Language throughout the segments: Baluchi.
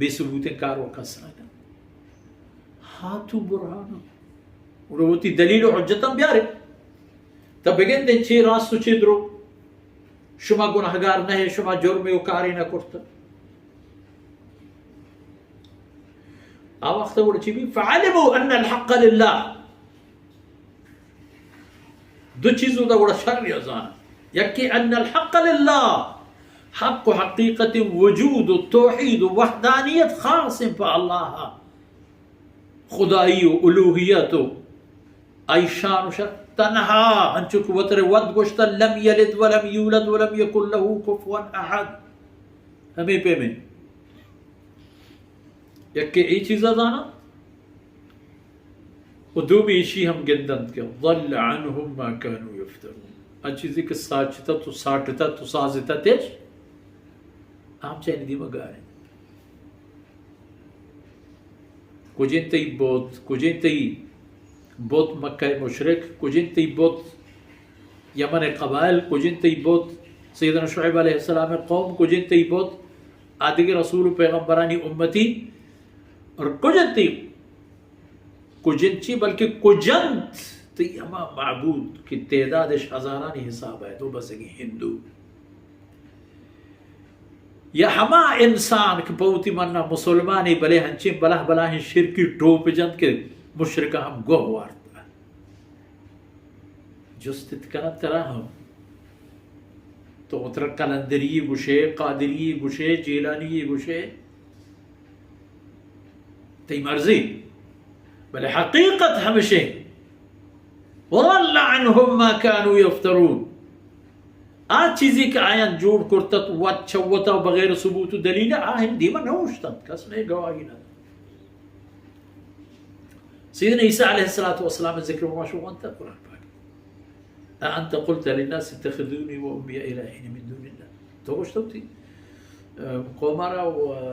بے ثبوتیں کار و کس نہ کن۔ ہاتو برہانکم، گڑا وتی دلیل و حجتاں بیارے، تا بگندیں چے راست و چے درو۔ شما گناہگار نہ، شما جرمے و کارے نہ کرتہ۔ آ وقت گڑا چی بی؟ فعلموا ان الحق للہ۔ دو چیز دا گڑا شر یا زان۔ یکی ان الحق للہ، حق و حقیقت وجود و توحید و وحدانیت خاص ہیں پہ اللہ، خدائی و الوہیت و آئی شان و شر تنہا، انچو کہ وترے وت گوشتہ، لم یلد ولم یولد ولم یکن له کفوا احد۔ ہمیں پیمیں۔ یکے اے چیزا زاناں و دومی ایشی ہم گندنت کہ ضل عنهم ما كانوا يفترون۔ آ چیزی کہ ساچتت و ساٹتت و سازتتش، ہم چہ آئی دیما گار انت۔ کجیں تئی بت، کجیں تئی بت مکہ مشرک، کجیں تئی بت یمن قبائل، کجیں تئی بت سیدنا شعیب علیہ السلام قوم، کجیں تئی بت آ دگہ رسول و پیغمبرانی امتی، اور کجیں تئی، کجیں چی، بلکہ کجنت تئی ہما معبود کہ تعدادش ہزارانی حساب ہے، تو بس اگیں ہندو۔ یا ہما انسان کہ پہ وتی منا مسلمانی، بلے ہنچیں بلاہ بلاہیں شرکی ٹوپ جنت کہ مشرکاں ہم گوہ وارت۔ جست ات کنت ترا ہم۔ تو ترا قلندری گوشے، قادری گوشے، جیلانی گوشے۔ تئی مرضی۔ بلے حقیقت ہمشیں۔ وضل عنهم ما كانوا يفترون۔ آ چیزی کہ آیان جوڑ کرتت وت چہ وتا بغیر ثبوت و دلیل، آ ہم دیما نہ اوشتنت، کس نے گواہی نہ۔ سیدنا عیسیٰ علیہ الصلوۃ والسلام ذکر ما شو وانتا قرآن پاک۔ أأنت قلت للناس اتخذوني وأمي إلهين من دون الله۔ تو گوشتو تئی، اه، قومارا و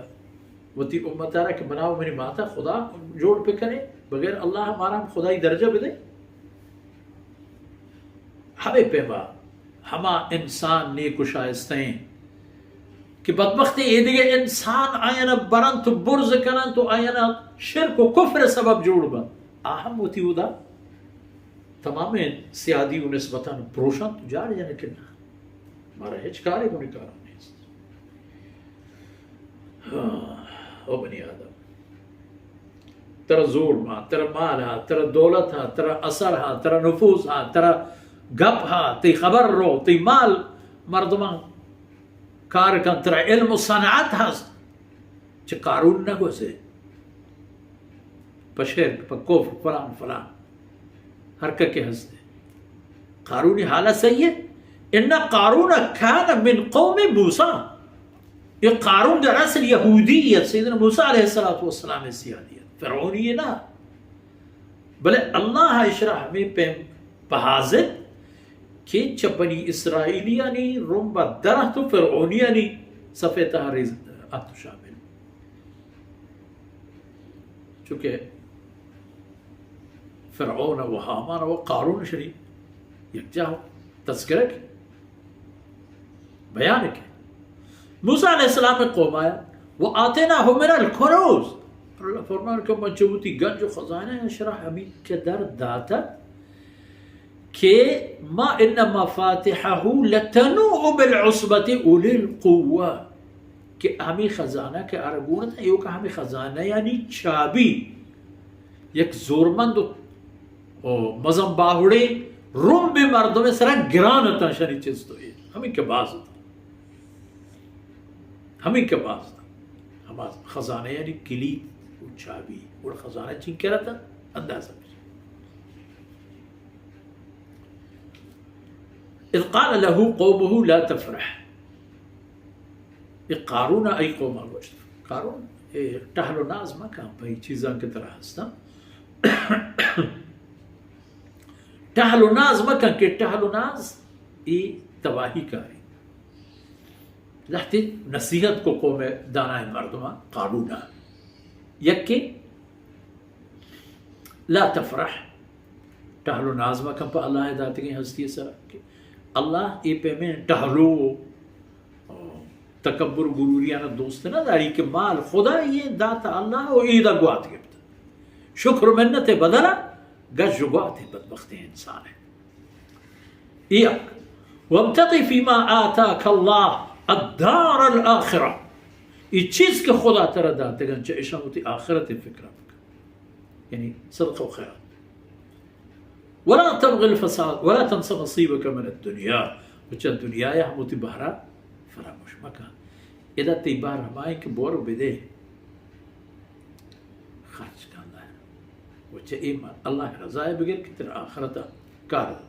وتی امتارا کہ منا و منی ماتا خدا جوڑ بکنے، بغیر اللہ مارا ہم خدائی درجہ بدے۔ ہمے پیما ہما انسان نیک و شائستہ ایں کہ بدبخت ایں، اے دگہ انسان آیانا برنت و برز کننت و آیانا شرک و کفر سبب جوڑ بنت، آ ہم وتی اودا تمامیں سیادی و نسبتاں پروشنت و جاڑ جنت کہ نہ، مارا ہچ کارے گوں اے کارا نیست۔ ہاں، او بنی آدم، ترا زور ما، ترا مال ہا، ترا دولت ہا، ترا اثر ہا، ترا نفوذ ہا، ترا گپ ہا، تئی خبر رو، تئی مال مردماں کار کن، ترا علم و صنعت ہست، چہ قارون نہ گوزے۔ پہ شرک، پہ کفر، فلان، فلان۔ ہر ککے ہستے۔ قارونی حالت صحیح ہے؟ ان قارون کان من قوم موسیٰ۔ یہ قارون در اصل یہودی ہے، سیدنا موسیٰ علیہ الصلوۃ والسلام سیادی ہے، فرعونی ہے نا۔ بلے اللہ اشرا ہمیں پیم پہازت کہ چہ بنی اسرائیلیانی رمبا درہت و فرعونیانی صفے تہا ریز ات و شامل۔ چونکہ فرعون و ہامان و قارون شری یک جاہ تذکرہ کہ بیان کہ موسیٰ علیہ السلام قوم آیا، و آتیناہ من الکنوز، اللہ فرمان کہ من چہ وتی گنج و خزانہ اشرا ہمیں قدر داتا کہ ما ان مفاتحه لتنوء بالعصبة اولی القوة، کہ ہمیں خزانہ کہ آرا گونت، ایوکا ہمیں خزانہ یعنی چابی یک زورمند و، و مزن باہوڑے رمب مردم سرا گران اتاں شری چست و ایر۔ ہمیں کہ باز اتاں۔ ہمیں کہ باز اتاں۔ ہما خزانہ یعنی کلید و چابی۔ اور خزانہ چین کرتا؟ اندازہ بجن۔ اذ قال له قومه لا تفرح۔ اے قارون ءَ آئی قوم ءَ گوشت، قارون، اے ٹہل و ناز مکن پہ اے چیزاں کہ ترا ہستاں۔ ٹہل و ناز مکن کہ ٹہل و ناز اے تباہی کاری۔ لہتے نصیحت کو قوم دانائیں مردماں قارون ءَ۔ یکے لا تفرح، ٹہل و ناز مکن پہ اللہ ءِ داتگیں ہستی ءِ سرا کہ اللہ اے پیمیں ٹہلو، آ، تکبر و غروریان دوست نہ داری کہ مال خدائی ایں، داتا اللہ و ایدا گوات گپت۔ شکر و منت بدلا گژ و گوات بدبخت انسان ہے۔ یک، وابتغ فيما آتاك الله الدار الآخرة۔ یہ چیز کہ خدا ترا داتگن، چہ اشان وتی آخرت فکر بکن۔ یعنی صدقہ و خیرات۔ ولا تبغ الفساد ولا تنس نصيبك من الدنيا، و چہ دنیا ہم وتی بہرا فراموش مکن۔ ادا تی بہر ہمائیں کہ بور بدے، خرچ کن اللہ، و چہ اے ما-، اللہ رضا بگر کہ تر آخرت کار۔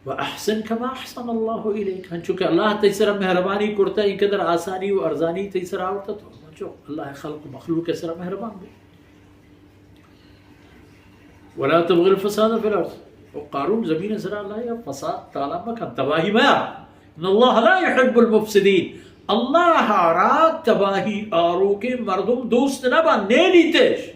و احسن كما احسن الله اليك، ہنچو کہ اللہ تئی سرا مہربانی کرتا، انقدر آسانی و ارزانی تئی سرا آورتا، تو ہنچو اللہ خلق و مخلوق سرا مہربان بے۔ ولا تبغ الفساد في الأرض۔ و قارون زمین سرا اللہ یا فساد تالا مکن، تباہی میا۔ ان اللہ لا يحب المفسدين۔ اللہ را تباہی آروکیں مردم دوست نہ بان، نیلیتش۔